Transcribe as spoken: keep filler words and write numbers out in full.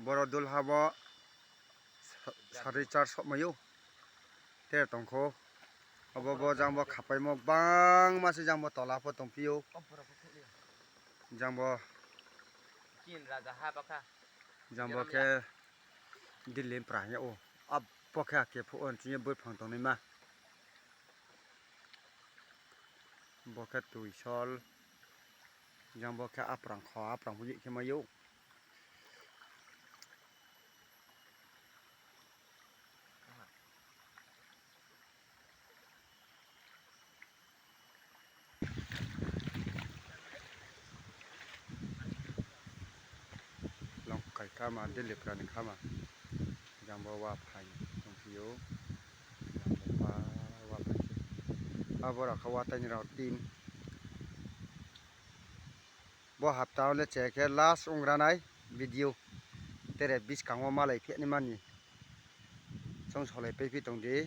Boro dul habo sa-, sari char sok mayo. Te tongkho. Obo bo jang bo khapaimo bangma se jang bo tola pho tongphio. Jang bo, Chin raja ha bakha. Jang bo khe Delhi ni pra ya o. Abo khe ake phu on chini bwphang tongnaima. Bo khe twi sol. Jang bo khe aprang kho, aprang phu khe mayo. Long kai kama, Delhi pra ni kama. Jang bo wa phai tongphio. Jang bo wa, wa phai. Abo rok kha wa tani rok tin. Bo hapta o le che khe last ongranai video. Tere biskango malai phiyani mani. Chong solai paipi tongdi.